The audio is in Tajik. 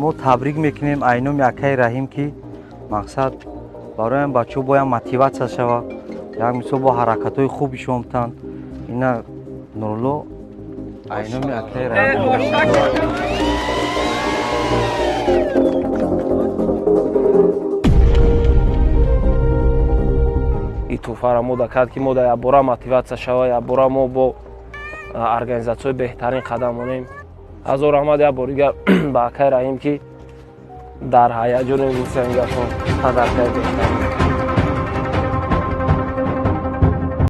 Мо табрик мекунем айноми акаи Раҳим, ки мақсад бароям бачаҳо бояд мотиватсия шава, як мисол бо ҳаракатҳои хуб ишон битанд. Ина Нурулло, айноми акаи Раҳим. И тӯҳфаро мо да кард, ки мо да якбора мотиватсия шава, якбора мо бо организатсияҳои беҳтарин қадам монем. Ҳазор раҳмат як бор дигар ба акаи Раҳим, ки дар ҳаяҷони гуфтан гапҳо падаркаи беҳтарин.